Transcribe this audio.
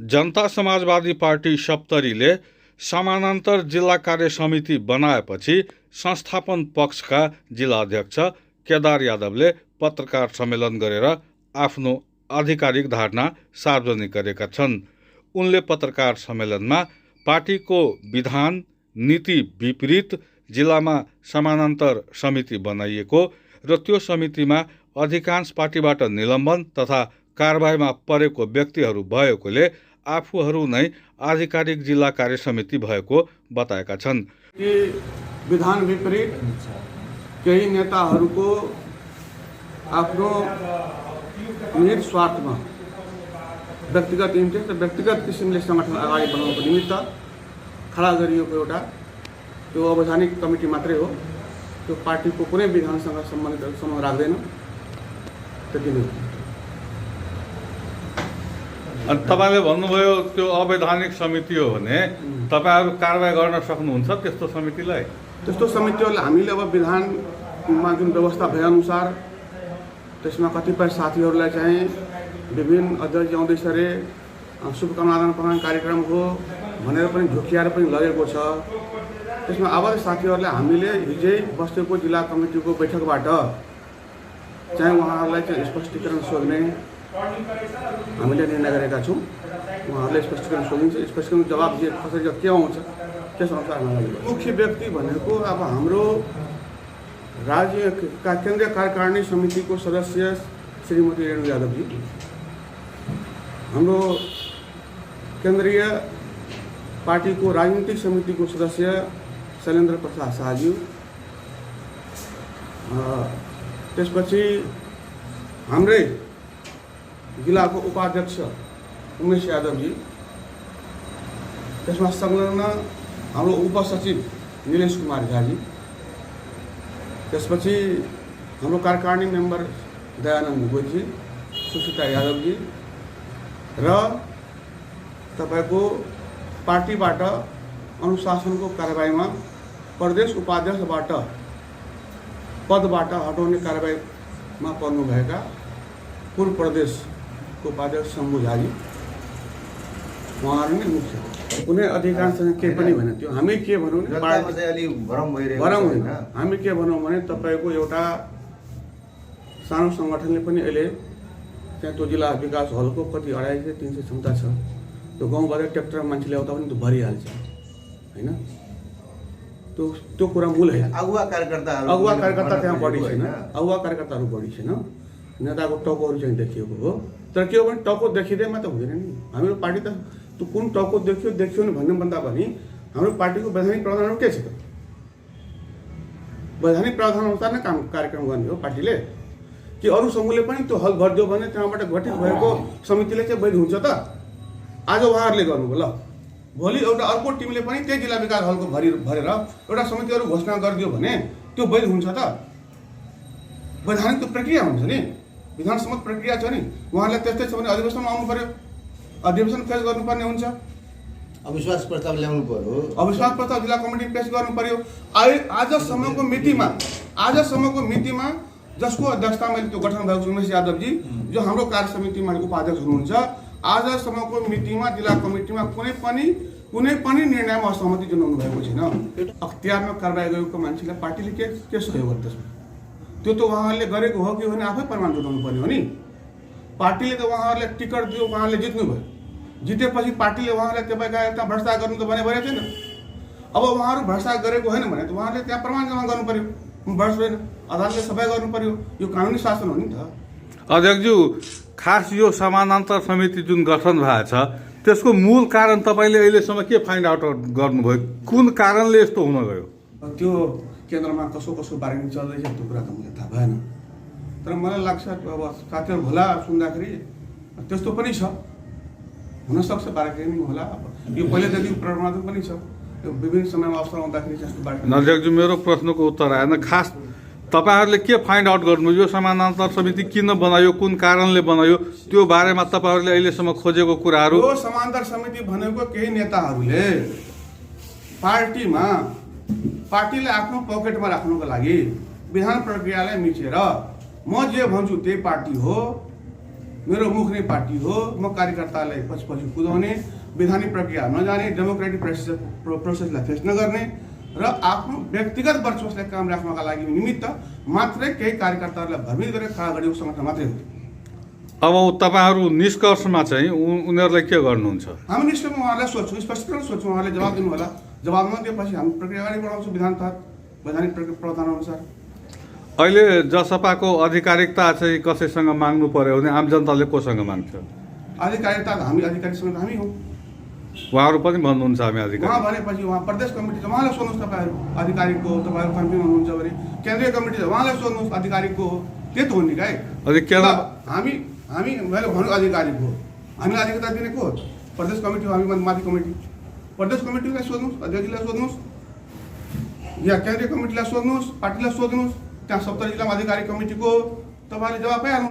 जनता समाजवादी party सप्तरीले समानान्तर जिल्ला कार्य समिति बनाएपछि संस्थापन पक्षका जिल्ला अध्यक्ष केदार यादवले पत्रकार सम्मेलन गरेर आफ्नो आधिकारिक धारणा सार्वजनिक गरेका छन्। उनले पत्रकार सम्मेलनमा पार्टीको विधान नीति विपरीत जिल्लामा समानान्तर समिति बनाइएको र त्यो समितिमा अधिकांश पार्टीबाट निलम्बन तथा कारबाहीमा परेको व्यक्तिहरू भएकोले आफूहरू नै आधिकारिक जिल्ला कार्य समिति भएको बताएका छन्। विधान विपरीत केही नेताहरूको आफ्नो निहित स्वार्थमा व्यक्तिगत इन्ट्रेस्ट र व्यक्तिगत किसिमले संगठन अगाडि बढाउनको निमित्त खडा गरिएको एउटा त्यो अवैधानिक कमिटी मात्रै हो। त्यो पार्टीको कुनै विधानसँग सम्बन्ध राख्दैन। त्यति नै। अनि तपाईँले भन्नुभयो त्यो अवैधानिक समिति हो भने तपाईँहरू कारबाही गर्न सक्नुहुन्छ त्यस्तो समितिलाई? त्यस्तो समितिहरूलाई हामीले अब विधानमा जुन व्यवस्था भएअनुसार त्यसमा कतिपय साथीहरूलाई चाहिँ विभिन्न अध्यक्ष आउँदैछ अरे शुभकामना आदान प्रदान कार्यक्रम हो भनेर पनि झुकिएर पनि लगेको छ। त्यसमा आवाज साथीहरूले हामीले हिजै बस्तीको जिल्ला कमिटीको बैठकबाट चाहिँ उहाँहरूलाई चाहिँ स्पष्टीकरण सोध्ने हामीले निर्णय गरेका छौँ। उहाँहरूले स्पष्टीकरण सोधिन्छ, स्पष्टीकरण जवाब दिए कसरी के आउँछ त्यसअनुसार हामीले। मुख्य व्यक्ति भनेको अब हाम्रो राज्यका केन्द्रीय कार्यकारिणी समितिको सदस्य श्रीमती रेणु यादवजी, हाम्रो केन्द्रीय पार्टीको राजनीतिक समितिको सदस्य शैलेन्द्र प्रसाद शाहज्यू, त्यसपछि हाम्रै जिल्लाको उपाध्यक्ष उमेश यादवजी, त्यसमा संलग्न हाम्रो उपसचिव निलेश कुमार झाजी, त्यसपछि हाम्रो कार्यकारिणी मेम्बर दयानन्द गोजी, सुशीता यादवजी र तपाईँको पार्टीबाट अनुशासनको कारबाहीमा प्रदेश उपाध्यक्षबाट पदबाट हटाउने कारबाहीमा पर्नुभएका पूर्व प्रदेशको उपाध्यक्ष शम्भु झाजी, उहाँहरू नै मुख्य। कुनै अधिकांशसँग केही पनि भएन। त्यो हामी के भनौँ भने भरम होइन। हामी के भनौँ भने तपाईँको एउटा सानो सङ्गठनले पनि अहिले त्यहाँ त्यो जिल्ला विकास हलको कति 250-300 क्षमता छ। त्यो गाउँबाट ट्र्याक्टर मान्छे ल्याउँदा पनि त्यो भरिहाल्छ होइन। त्यो कुरा मूल होइन। अगुवा कार्यकर्ता त्यहाँ बढी छैन। अगुवा कार्यकर्ताहरू बढी छैन। नेताको टाउकोहरू चाहिँ देखिएको हो। तर के हो भने टाउको देखिँदैमा त हुँदैन नि। हाम्रो पार्टी त त्यो कुन टाउको देखियो नि भन्नुभन्दा पनि हाम्रो पार्टीको वैधानिक प्रावधानहरू के छ त? वैधानिक प्रावधान अनुसार नै कार्यक्रम गर्ने हो पार्टीले। कि अरू समूहले पनि त्यो हल गरिदियो भने त्यहाँबाट गठित भएको समितिले चाहिँ वैध हुन्छ त? आज उहाँहरूले गर्नुभयो, ल भोलि एउटा अर्को टिमले पनि त्यही जिल्ला विकास हलको भरेर एउटा समितिहरू घोषणा गरिदियो भने त्यो वैध हुन्छ त? वैधानिक त्यो प्रक्रिया हुन्छ नि, विधानसम्मत प्रक्रिया छ नि। उहाँहरूले त्यस्तै छ भने अधिवेशनमा आउनु पर्यो, अधिवेशन पेश गर्नुपर्ने हुन्छ, अविश्वास प्रस्ताव ल्याउनु पर्यो, अविश्वास प्रस्ताव जिल्ला कमिटी पेश गर्नु पर्यो। आजसम्मको मितिमा जसको अध्यक्षतामा त्यो गठन भएको छ उमेश यादवजी, जो हाम्रो कार्य समितिमा उपाध्यक्ष हुनुहुन्छ, आजसम्मको मितिमा जिल्ला कमिटीमा कुनै पनि निर्णयमा असहमति जनाउनु भएको छैन। अख्तियारमा कारबाही गरेको मान्छेलाई पार्टीले के सहयोग गर्छ त्यसमा? त्यो त उहाँहरूले गरेको हो कि भने आफै प्रमाण जुटाउनु पर्यो नि। पार्टीले त उहाँहरूले टिकट दियो, उहाँहरूले जित्नुभयो। जितेपछि पार्टीले उहाँलाई तपाईँका यता भ्रष्टाचार गर्नु त भनेको छैन। अब उहाँहरू भ्रष्टाचार गरेको होइन भने त उहाँहरूले त्यहाँ प्रमाण जमा गर्नु पर्यो। भ्रष्ट होइन, अदालतले सफाइ गर्नु पर्यो। यो कानुनी शासन हो नि त। अध्यक्षज्यू, खास यो समानान्तर समिति जुन गठन भएको छ त्यसको मूल कारण तपाईँले अहिलेसम्म के फाइन्ड आउट गर्नुभयो? कुन कारणले यस्तो हुन गयो? त्यो केन्द्रमा कसो बार्गेनिङ चल्दैछ त्यो कुरा त मलाई थाहा भएन। तर मलाई लाग्छ अब साथीहरू होला सुन्दाखेरि त्यस्तो पनि छ, हुनसक्छ बार्गेनिङ होला। यो पहिलेदेखि प्रमाण पनि छ, विभिन्न समयमा अवसर आउँदाखेरि त्यस्तो बार्गेनिङ। अध्यक्षज्यू, मेरो प्रश्नको उत्तर आएन। खास तपाईँहरूले के फाइन्ड आउट गर्नु? यो समानान्तर समिति किन बनायो, कुन कारणले बनायो, त्यो बारेमा तपाईँहरूले अहिलेसम्म खोजेको कुराहरू? यो समानान्तर समिति भनेको केही नेताहरूले पार्टीलाई आफ्नो पकेटमा राख्नुको लागि विधान प्रक्रियालाई मिचेर म जे भन्छु त्यही पार्टी हो मेरो मुख नै पार्टी हो, म कार्यकर्तालाई पछि कुदाउने, वैधानिक प्रक्रिया नजाने, डेमोक्रेटिक प्रोसेसलाई फेस नगर्ने र आफ्नो व्यक्तिगत वर्चस्वलाई काम राख्नका लागि निमित्त मात्रै केही कार्यकर्ताहरूलाई भ्रमित गरेर खडा गरेको सङ्गठन मात्रै हो। अब तपाईँहरू निष्कर्षमा चाहिँ उनीहरूलाई के गर्नुहुन्छ? हामी निष्कर्षमा उहाँहरूलाई सोध्छौँ, स्पष्टीकरण सोध्छौँ, उहाँले जवाब दिनु होला। जवाब नदिएपछि हामी प्रक्रिया अगाडि बढाउँछौँ विधान तहत वैधानिक प्रावधान अनुसार। अहिले जसपाको आधिकारिकता चाहिँ कसैसँग माग्नु पर्यो भने आम जनताले कोसँग माग्छ? आधिकारिकता हामी अधिकारीसँग हामी हौँ। उहाँहरू पनि भन्नुहुन्छ हामी अधिकारी। उहाँ भनेपछि उहाँ प्रदेश कमिटी छ, उहाँलाई सोध्नुहोस् तपाईँहरू आधिकारिकको हो, तपाईँहरू कन्फर्म हुनुहुन्छ भने केन्द्रीय कमिटी छ, उहाँलाई सोध्नुहोस् आधिकारिकको हो। त्यो त हो नि काय? अनि केन्द्र हामी मैले भन्नु आधिकारिक हो, हामीलाई अधिकारता दिने को हो? प्रदेश कमिटी हो, हामी माथि कमिटी। प्रदेश कमिटीलाई सोध्नुहोस्, अध्यक्षलाई सोध्नुहोस्, या केन्द्रीय कमिटीलाई सोध्नुहोस्, पार्टीलाई सोध्नुहोस्, त्यहाँ 70 जिल्लामा अधिकारी कमिटीको तपाईँले जवाब पाइहाल्नु।